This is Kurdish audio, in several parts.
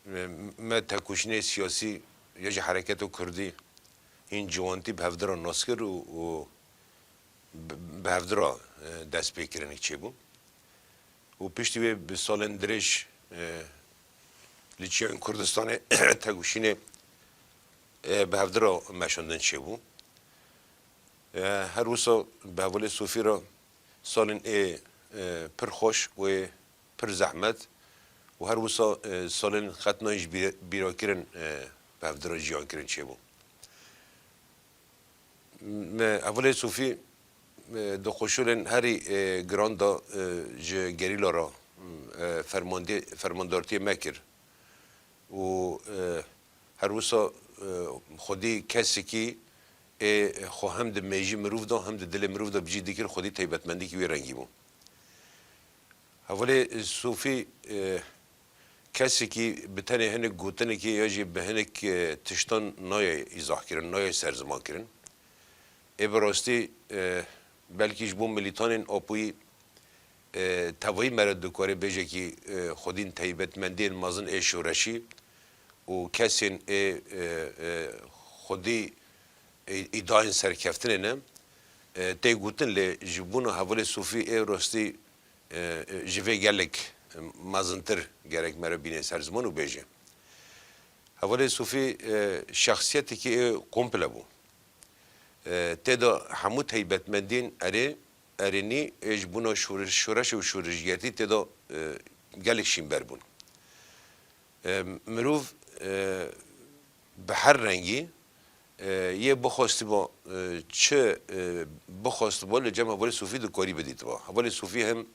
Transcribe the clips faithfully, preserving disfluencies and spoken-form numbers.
me tekoşînê siyasî ya jî hereketa kurdî hîn ciwantî bi hevdira nas kir û, û bi, bi hevdira, e, destpêkirinê çêbû. Û piştî wê bi salên dirêj, e, li çiyayên Kurdistanê tekoşînê, e, bi hevdira meşandin çêbû. E, her wisa bi hevalê Sofî re salên ê, e, pir xweş û ê pir zehmet û her wisa, e, salên xetnayên ji bîre-, bîrakirin, e, bi hevdira jiyankirin çêbû. Me hevalê Sofî, e, di koşulên herî, e, giran de, e, ji gerîla re, e, fermandê-, fermandartiyê me kir. Û, e, her wisa, e, xwedî kesekî ê xwe hem di mêjî mirov de hem di dilê mirov de bi cî dikir, xwedî taybetmendîkî wî rengî bû. Hevalê Sofî, e, kesekî bi tenê hinek gotinekê ya jî bi hinek, e, tiştan nayê îzahkirin, nayê serzimankirin. Ê bi rastî, e, belkî ji bo milîtanên Apoyî, e, tevayî me re dikare bêjekî, e, xwedî taybetmendiyên mezin ê şoreşî û kesên ê, e, e, xwedî î-, îdayên serkeftinê ne, e, tê gotin, lê ji bona hevalê Sofî ê rastî, e, e, ji vê gelek, e, mezintir gerek me re bîne ser ziman û bêje. Hevalê Sofî, e, şexsiyetekî ê komple bû. E, tê de hemû taybetmendiyên erê, erênî ê ji bona şoreş-, şoreş û şoreşgertî tê de, e, gelek şînber bûn. E, mirov, e, bi her rengî, e, yê bixwestiba, e, çi, e, bixwestiba li cem hevalê Sofî dikarî bidîtiba. Hevalê Sofî hem,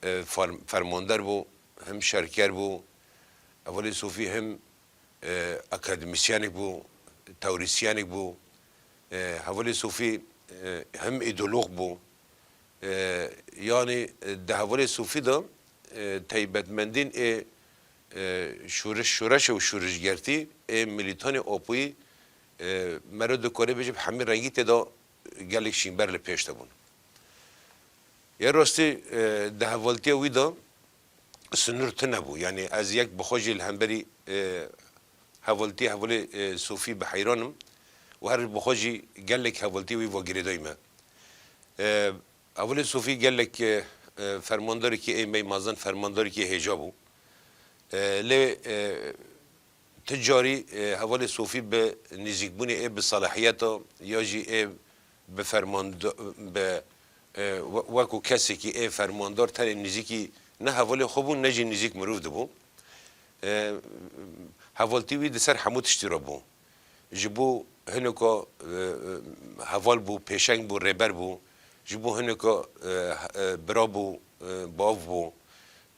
e, far-, fermander bû, hem şerker bû. Hevalê Sofî hem, e, akademîsyenek bû, teorîsyenek bû. E, hevalê Sofî, e, hem îdeolog bû. E, yanî, e, di hevalê Sofî de, e, taybetmendîn ê, e, şoreş, şoreş û şoreşgertî ê milîtanê Apoyî, e, mero dikare bêje bi hemî rengî tê de gelek şînber li pêş de bûn. Ya rastî, e, di hevaltiya wî de sinûr tune bû. Yanî ez yek bi xwe jî li hemberî, e, hevaltiyê hevalê, e, Sofî bi heyran im û her bi xwe jî gelek hevaltiyê wî va girêdayî me. E, hevalê Sofî gelek, e, e, fermandarekî ê mey mezin, fermandarekî hêja bû. E, lê, e, Ti carî, e, hevalê Sofî bi nêzîkbûnê ê bi selahiyeta ya jî ê bi fermanda-, bi, e, we-, wekû kesekî ê fermandar tenê nêzîkî ne hevalê xwe bû, ne jî nêzîk mirov dibû. E, hevaltî wî di ser hemû tiştî re bû. Ji bo hineka, e, e, heval bû, pêşeng bû, rêber bû. Ji bo hineka, e, e, bira bû, e, bav bû.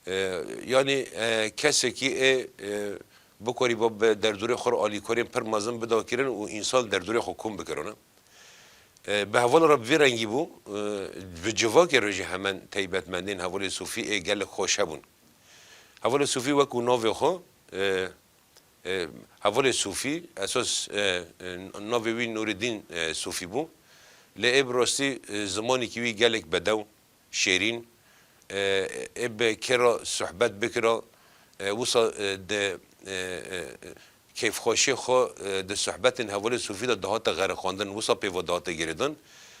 E, yanî, e, kesekî ê, e, bikarîba bi derdorê xwe re alîkariyên pir mezin bida kirin û însan derdorê xwe kom bikirane. E, bi heval re bi vî rengî bû, e, bi civakê re jî hemen taybetmendên hevalê Sofî ê gelek xweş hebûn. Hevalê Sofî wekû navê xwe, e, e, hevalê Sofî, esas, e, e, navê wî Nûreddîn, e, Sofî bû. Lê ê bi rastî, e, zimanekî wî gelek bedew, şêrîn, e, ê bi kê re sohbet bikira, e, wisa, e, di, e, e, kêfxweşiyê xwe, e, di sohbetên hevalê Sofî de dihate xeriqandin, wisa pê ve dihate girêdan.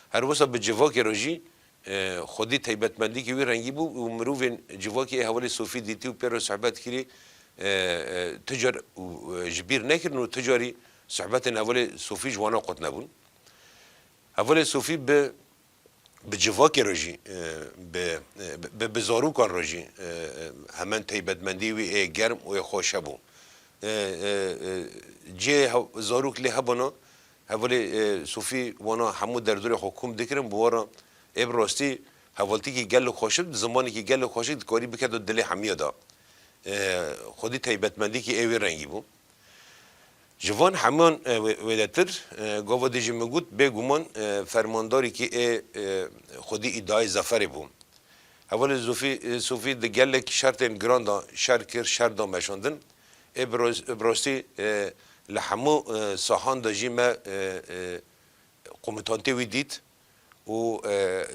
Her wisa bi civakê re jî, e, xwedî taybetmendîkî wî rengî bû û mirovên civakê ê hevalê Sofî dîtî û pê re sohbet kirî, e, e, ti car û, e, ji bîr nekirin û ti carî sohbetên hevalê Sofî ji wana qut nebûn. Hevalê Sofî bi bi civakê re jî, e, bi, e, bi, bi zarokan re jî, e, e, hemen taybetmendî wî ê germ û ê xweş hebû. E, e, e, cihê hev-, zarok lê hebûna, hevalê, e, Sofî wana hemû derdorê xwe kom dikirin, bi wan re ê bi rastî hevaltîkî gelek xweşik, zimanekî gelek xweşik dikarî bikete dilê hemiya de. E, xwedî taybetmendîkî ê wî rengî bû. Ji van heman, e, wê-, wêdetir, e, gava dijî min got, bêguman, e, fermandarekî ê, e, xwedî îdayê zaferê bû. Hevalê Zofî, e, Sofî di gelek şertên giran de şer kir, şer da meşandin. Ê bi ros-, bi rastî, e, li hemû, e, sahan de jî me, e, e, komitantê wî dît û, e,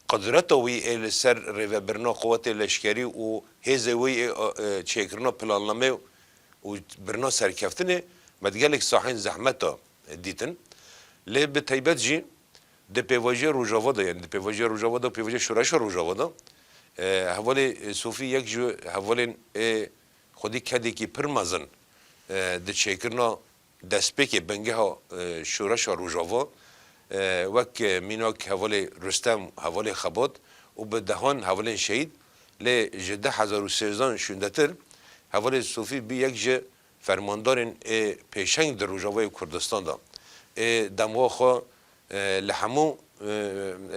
qudreta wî ê li ser rêvebirina quwetê leşkerî û hêzê wî ê, e, çêkirina plannameya û birina serkeftinê me di gelek sahên zehmet de dîtin. Lê bi taybet jî di pêvajoya Rojava de, yani di pêvajoya Rojava de, pêvajoya şoreşa Rojava de, e, hevalê, e, Sofî yek ji hevalên, e, xwedî kedekî pir mezin, e, di çêkirina destpêkê bingeha, e, şoreşa Rojava, e, wek, e, mînak hevalê Rustem, hevalê Xebat û bi dehan hevalên şehîd, lê ji du hezar û sêzdeh şûndetir hevalê Sofî bî yek ji fermandarên ê pêşeng di Rojavayê Kurdistan de. Ê demwa xwe, e, li hemû, e,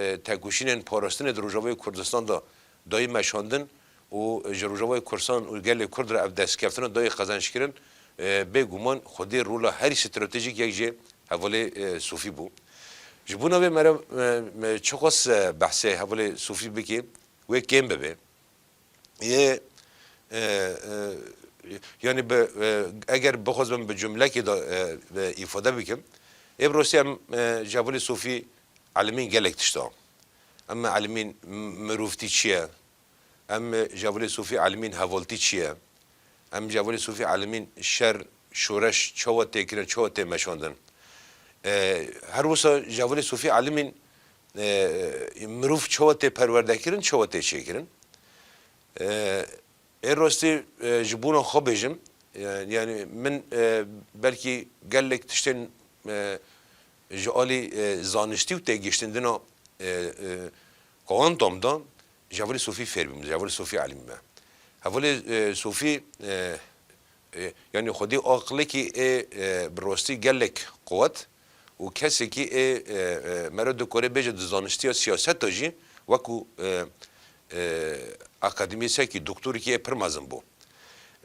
e, tekoşînên parastinê di Rojavayê Kurdistan de dayî meşandin û ji Rojavayê Kurdistan û gelê Kurd re ev destkeftina dayî qezençkirin, e, bêguman xwedî rola herî stratejîk yek jê hevalê, e, Sofî bû. Ji bona vê mere, e, e, çiqas, e, behsê hevalê Sofî bikê, wê kêm bibe. Yê, e, e, yani bi, e, eger bixwazim bi cumlekê de, e, e, îfade bikim, ê bi rastî em, e, ji hevalê Sofî elimîn gelek tişta. Em elimîn m-, mirovtî çi ye? Em ji hevalê Sofî elimîn hevaltî çi ye? Em ji hevalê Sofî elimîn şer, şoreş çawa tê kirin, çawa tê meşandin? E, her wisa ji hevalê Sofî elimîn, e, mirov çawa tê perwerde kirin, çawa tê çêkirin? E, ê rastî, e, ji bona xwe bêjim, e, yani min, e, belkî gelek tiştên, e, ji alî, e, zaniştî û têgihiştindina, e, e, kuantum de ji hevalê Sofî fêr bûm, ji hevalê Sofî elimî me. Hevalê, e, Sofî, e, e, yani xwedî aqilekî ê, e, bi rastî gelek quwet û kesekî ê, e, e, mero dikore bêje di zaniştiya siyaseta jî wekû, e, e, akademîsekî, doktorikî ê pir mezin bû.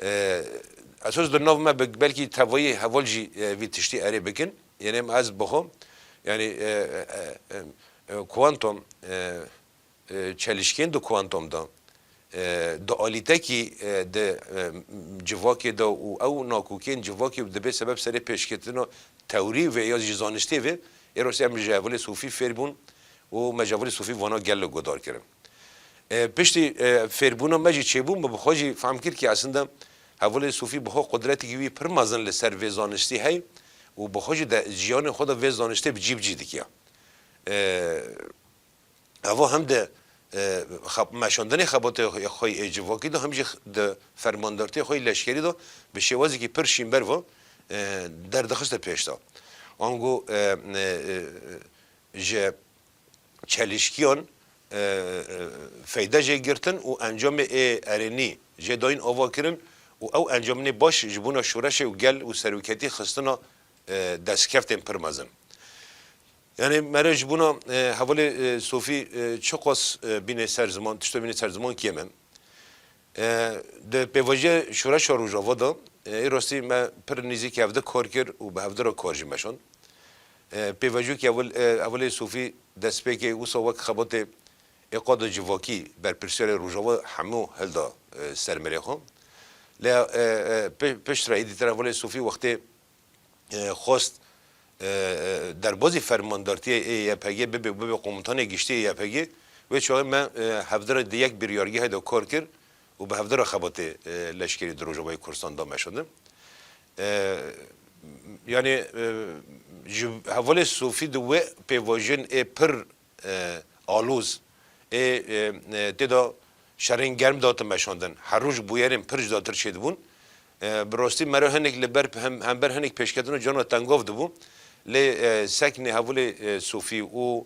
E, esas di nav me bi-, belkî tevayî heval jî, e, vî tiştî erê bikin. Yanî em ez bixwe, yanî, e, e, e, e, kuantum, e, e, çelişkên di kuantum de, e, dualîtekî, e, di, e, civakê de û ew nakokên civakê dibe sebeb serê pêşketina tewrî ve ya jî zaniştê ve, ê rastî em ji hevalê Sofî fêr bûn û me ji hevalê Sofî vana gelek guhdar kirin. E, piştî, e, fêrbûna me jî çêbû, me bi xwe jî fehm kir ki aslında hevalê Sofî bi xwe qudretekî wî pir mezin li ser vê zaniştî hey û bi xwe jî de jiyanê xwe de vê zaniştê bi cî bi cî dikiya. E, Evo hem di, e, xeb-, meşandinê xebatê xwe yê civakî de hem jî di fermandartiyê xwe yê leşkerî de bi şêwazekî pir şînber ve, e, derdixiste pêş de. Ango, e, e, e, ji çelişkiyan, e, e, feyde jê girtin û encamê ê erênî jê dayîn ava kirin û ew encamê baş ji bona şoreşê û gel û seroketî xistina, e, destkeftên pir mezin. Yani mere ji bona, e, hevalê, e, Sofî, e, çiqas, e, bîne ser ziman, tişta bîne ser ziman kêm e. E, di pêvajoya şoreşa Rojava de, e, ê rastî me pir nêzîkî hevdi kar kir û bi hevdi re kar jî meşand. E, pêvajoyekî heval-, e, hevalê Sofî destpêkê wisa wek xebatê ê qada civakî berpirsiyarê Rojava hemû hilda, e, ser milê xwe. Lê, e, e, pê-, piştre êdî tira hevalê Sofî wextê e, xwest, e, e, derbazî fermandartiyê ê Y P G bibe, bibe komutanê giştî yê Y P G, wê çaxê me, e, hevdira di yek biryargehê de kar kir û bi hevdira xebatê, e, leşkerî di Rojavayê Kurdistan da meşandin. E, yani, e, ji hevalê Sofî di wê pêvajoyên ê pir e, aloz ê, e, e, tê de şerên germ date meşandin. Her roj bûyerên pir cudatir çêdibûn. E, bi rastî mero hinek li ber hem, hember hinek pêşketin û cana tengav dibû. Lê, e, seknê hevalê, e, Sofî û,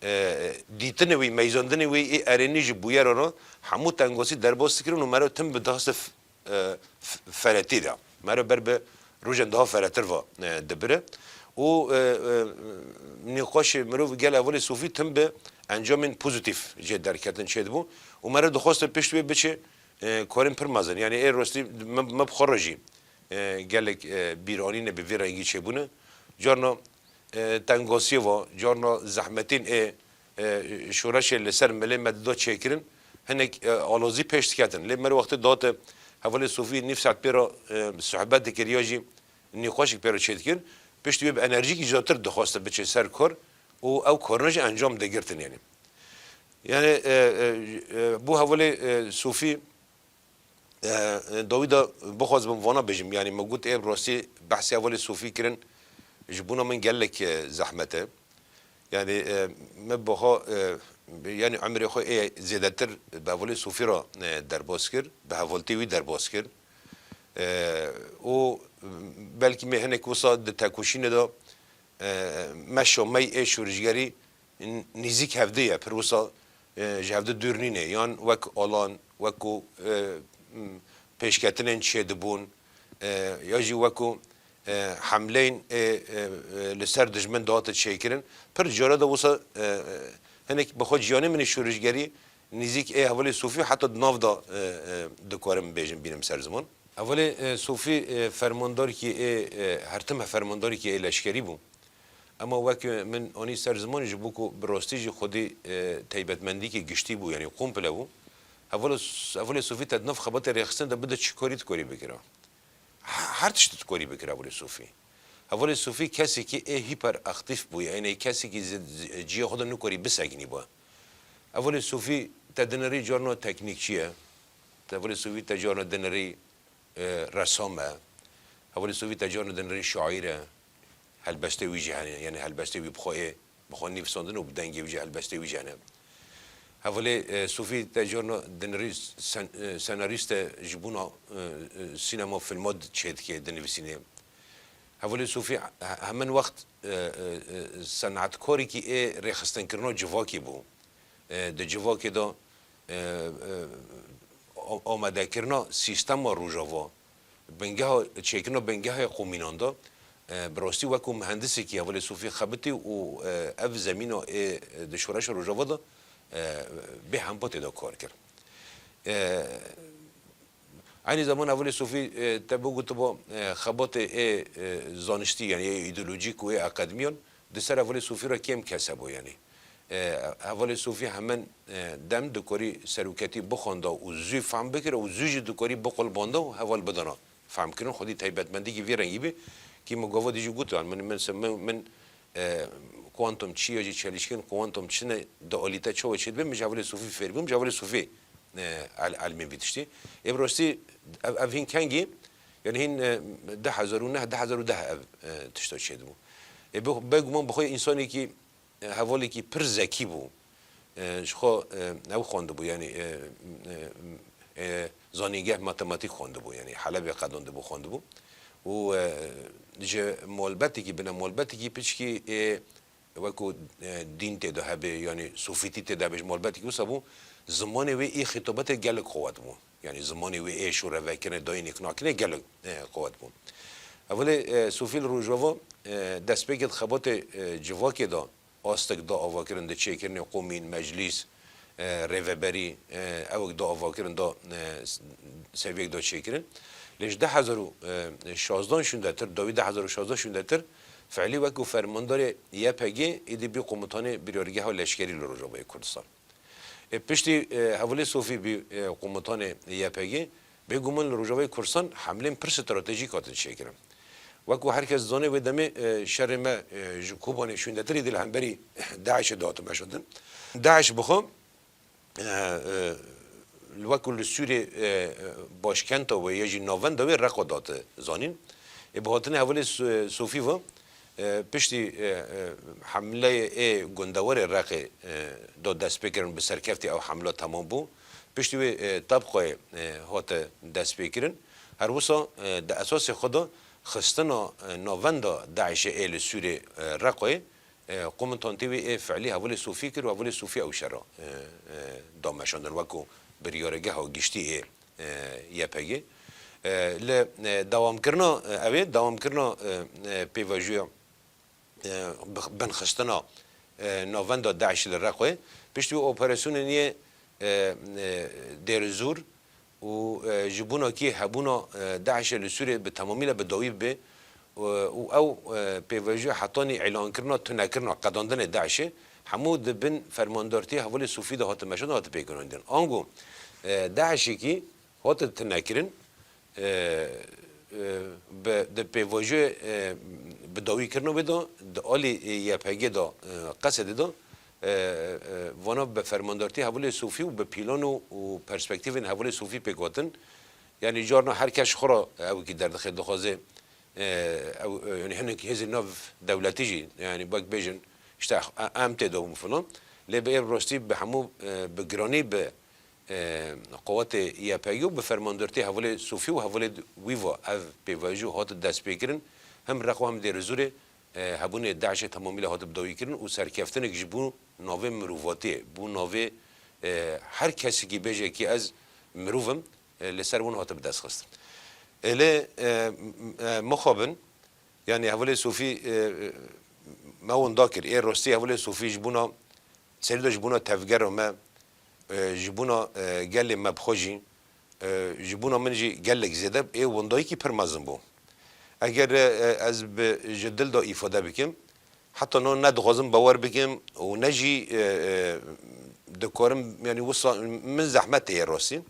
e, dîtinê wî, meyzandinê wî ê erênî ji bûyera re hemû tengasî derbas dikirin û mero tim bi dixiste f-, e, f-, feretî de. Mero ber bi rojên daha feretir ve, e, dibire. Û, e, e, nîqaşê mirov gel hevalê Sofî tim bi encamên pozîtîf jê derketin çêdibû. Û mero dixwaste pişt wê biçe, e, karên pir mezin. Yani ê rastî me, me bi xwe re jî, e, gelek, e, bîranîne bi vî rengî çêbûne. Carna e, tengasiyê ve, carna zehmetên ê, e, şoreşê li ser milê me dida çêkirin, hinek, e, alozî pêş diketin. Lê me wextê date hevalê Sofî nîv saet pê re, e, sohbet dikir ya jî nîqaşek pê re çêdikir, piştî wê bi enerjîkî cudatir dixwaste biçe ser kar û ew karina jî encam digirtin yanî. Yani, e, e, e, bû hevalê, e, Sofî, E, e, dawî de bixwazibim vana bêjim, yanî me got ê rastî behsê hevalê Sofî kirin, ji bona min gelek, e, zehmet e. Yanî, e, me biha, e, yanî emrê xwe ê zêdetir bi hevalê Sofî re, e, derbas kir, bi hevaltê wî derbas kir. E, û belkî me hinek wisa di tekoşînê de, e, meşa me ê şorişgerî n-, nîzîk hevdê ye, pir wisa, e, ji hevdê dûr nîne. Yan wek Alan, wek ku, e, m-, pêşketinên çêdibûn, e, ya jî wek ku, e, hemleyên, e, e, e, li ser dijmin dihate çêkirin. Pir cara de wisa, e, e, hinek bi xwe ciyanê min ê şorişgerî nîzîk ê hevalê Sofî heta di nav de, e, e, dikarim bêjim bînim ser ziman. Hevalê, e, Sofî, e, fermandarekî ê, e, her tim fermandarekî ê leşkerî bû. Ema wek min anî ser zimanê ji bo ku bi rastî jî xwedî, e, taybetmendîkî giştî bû, yanî komple bû. Hevalê, hevalê Sofî te di nav xebatê rêxistin de bide çi karî dikarî bikira. He-, her tişt dikarî bikira hevalê Sofî. Hevalê Sofî kesekî ê hîperaktif bûye, yanî kesekî zi-, zi-, cihê xwe de nikarî bisekinî bû. Hevalê Sofî te dinirî carna teknîkçî ye. Te hevalê Sofî te carna dinirî e, resam e. Hevalê Sofî te carna dinirî şaîr e. Helbestê wî jî hene, yanî helbestê wî bi xwe ê, bi xwe nivîsandin û bi dengê wî jî helbestê wî jî hene. Hevalê, e, Sofî te carna dinirî sen-, e, senarîst e, ji bona, e, e, sînema filma di-, çêdike, dinivîsîne. Hevalê Sofî he-, hemin wext, e, e, e, senetkarekî ê rêxistinkirina civakî bû. E, di civakê de, e, e, a-, amadekirina sîstema Rojava, bingeha, çêkirina bingehê qomînan de, e, bi rastî wekû muhendisekî hevalê Sofî xebitî û, e, ev zemîna ê di şoreşa Rojava de, e, bê hempa tê de kar kir. E, Eynî zeman hevalê Sofî, e, te bigotibû, e, xebatê ê, e, zaniştî, yanî ê îdeolojîk û ê akademiyan, di ser hevalê Sofî re kêm kes hebû, yanî. E, hevalê Sofî hemen, e, dem dikarî seroketî bixwenda û zû fehm bikira û zû jî dikarî biqulbanda û heval bidana fehmkirin. Xwedî taybetmendîkî vî rengî bî, kî min gava dî jî got, min, min, min, min, e, kuantum çi ye jî çelişkên kuantum çi ne, dualîte çawa çêdibe, min ji hevalê Sofî fêr bûm, ji hevalê Sofî, e, el-, elmîn vî tiştî. Ê bi rastî ev, ev hîn kengî, yanî hîn, e, du hezar û neh, du hezar û deh ev, e, tişta çêdibû. Ê bi, bêguman bi xwe însanekî, e, hevalekî pir zekî bû. E, ji xwe, e, ew xwendibû, yanî, e, e, e, zanîngeh matematîk xwendibû, yanî Helebê qedandibû, xwendibû. Û, e, ji malbetekî, bine malbetekî piçkî, e, wekû, e, dîn tê de hebe, yanî sofîtî tê de hebe, ji malbetekî wisa bû, zimanê wê ê xîtabetê gelek quwet bû. Yanî zimanê wê ê şorevekirinê, dayîn îqnakirinê gelek, e, quwet bû. Hevalê, e, Sofî li Rojava, e, destpêkê di xebatê, e, civakê de, astek da avakirin di çêkirinê qomîn, meclîs, e, rêveberî, e, ewek da avakirin da, e, s-, seviyek da çêkirin. Lê ji du hezar û şazdan şûndetir, dawî du hezar û şazdan şûndetir, fe'lî wekû fermandarê Y P G êdî bî komutanê biryargeha leşkerî li Rojavayê Kurdistan. E, piştî, e, hevalê Sofî bî, e, komutanê Y P G, bêguman li Rojavayê Kurdistan hemlên pir stratejîk hatin çêkirin. Wekû her kes dizane wê demê, e, şerê me, e, ji Kobanê şûndetirî dî li hemberî DAIŞê dihatin meşandin. DAIŞ bi xwe, e, e, wekû li Sûrê, e, e, başkenta wê ya jî navenda wê Reqo dihate zanîn. Ê bi hatinê hevalê Su-, Sofî ve, e, piştî, e, e, hemleyê ê gundewarê Reqê, e, da destpêkirin, bi serkeftî ew hemla temam bû. Piştî wê, e, Tebqoyê, e, hate destpêkirin. Her wisa, e, di esasê xwe de xistina, e, navenda DAIŞê ê li Sûrê, e, Reqoyê, e, komutantê wê ê fi'lî hevalê Sofî kir û hevalê Sofî ew şera, e, e, da meşandin wekû biryaregeha giştî ê, e, Y P G. E, li, e, dewamkirina, e, ew ê, dewamkirina, e, e, pêvajoya, e, bix-, binxistina, e, navenda DAIŞ li Reqoyê, piştî wê operasyonên yê, e, e, Dêrizûr û, e, ji bona kî hebûna, e, DAIŞê li Sûriyê bi temamî le bi dawî bibe, e, û ew, e, pêvajoya hetanî îlankirina tunekirina qedandinê DAIŞê hemû di bin fermandartiya hevalê Sofî de hate meşandin, hate pêkanandin. Ango, e, DAIŞê kî hate tunekirin, e, e, bi, di pêvajoyê, e, bi dawîkirina wê de, di alî, e, Y P G de, e, Qesedê de, e, e, vana bi fermandartiya hevalê Sofî û bi pîlan û, û perspektîfên hevalê Sofî pêk hatin, Yani carna her kes xwe re ew ki derdixe dixwaze, e, ew, e, yani hinek hêzên nav dewletî jî, yani bak bêjin, işte, e, em tê de bûn filan. Lê bi ê rastî bi hemû, e, bi giranî bi, e, qewetê Y P G û bi fermandortê hevalê Sofî û hevalê wî va ev pêvajoyê hat destpêkirin. Hem Reqo hem Dêrizûrê, e, hebûnê DAIŞê temamî le hat bidawîkirin û serkeftinek ji bo navê mirovatiyê, bo navê, e, her kesekî bêje ki ez mirov im, e, li ser wan hatibe destxistin. E, lê, e, m-, e, mixabin, yani hevalê Sofî, e, e, me winda kir. Ê rastî hevalê Sofî ji bona serî de ji bona tevgera me, e, ji bona, e, gelê me bi xwe jî, e, ji bona min jî gelek zêde ê windayîkî pir mezin bû. Eger, e, e, ez bi, ji dil de îfade bikim, heta no ne dixwazim bawer bikim û ne jî, e, e, dikarim, yani wisa min zehmet tê yê rastî.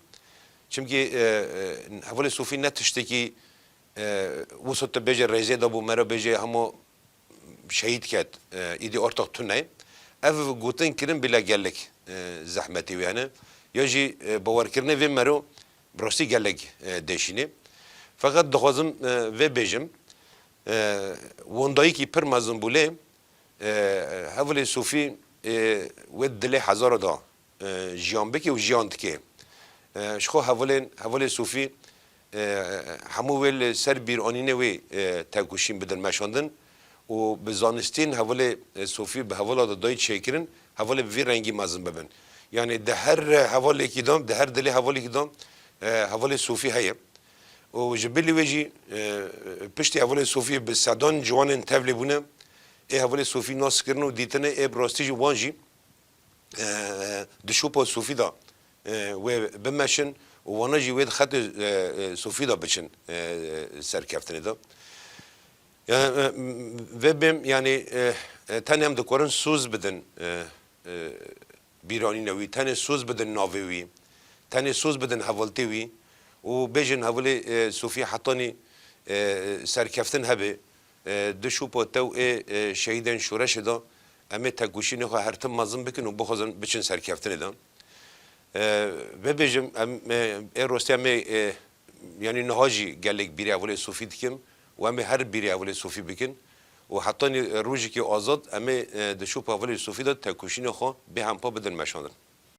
Çimkî, e, e, hevalê Sofî ne tiştekî, e, wisa tu bêje rêzê de bû, me re bêje hema şehîd ket, e, îdî ortax tune. Ev gotin kirin bîle gelek, e, zehmetî wê hene. Ya jî, e, bawerkirinê vê mero bi rastî gelek, e, deşînê. Feqet dixwazim, e, vê bêjim, e, windayîkî pir mezin bû lê, e, hevalê Sofî, e, wê dilê hezara da, e, jiyan bike û jiyan dike. E, ji xwe hevalên, hevalê Sofî, e, hemû wê li ser bîranînê wê, e, tekoşîn bidin meşandin û bi zanistên hevalê, e, Sofî bi hevala de dayî çêkirin, hevalê bi vî rengî mezin bibin. Yani di her hevalekî de, di her dilê hevalekî de, e, hevalê Sofî heye. Û ji bilî wê jî, e, piştî hevalê Sofî bi sedan ciwanên tevlê bûne, ê hevalê Sofî nas kirin û dîtine, ê bi rastî jî wan jî, e, di şopa Sofî de, e, wê bimeşin û wana jî wê di xetê, e, e, Sofî de biçin, e, e, serkeftinê de. Ya, e, m-, vê bêm, yani, e, e, tenê em dikarin soz bidin, e, e, bîranîna wî, tenê soz bidin navê wî, tenê soz bidin hevaltê wî û bêjin hevalê, e, Sofî hetanî, e, serkeftin hebe, e, di şopa te û ê, e, şehîdên şoreşê de em ê tekoşînê xwe her tim mezin bikin û bixwazin biçin serkeftinê de. E, vê bêjim, em, e, ê rastî em ê, e, yanî niha jî gelek bîrê hevalê Sofî dikim û em ê her bîrê hevalê Sofî bikin û hetanî rojekê azad em ê, e, di şopa hevalê Sofî de tekoşînê xwe bêhempa bidin meşandin.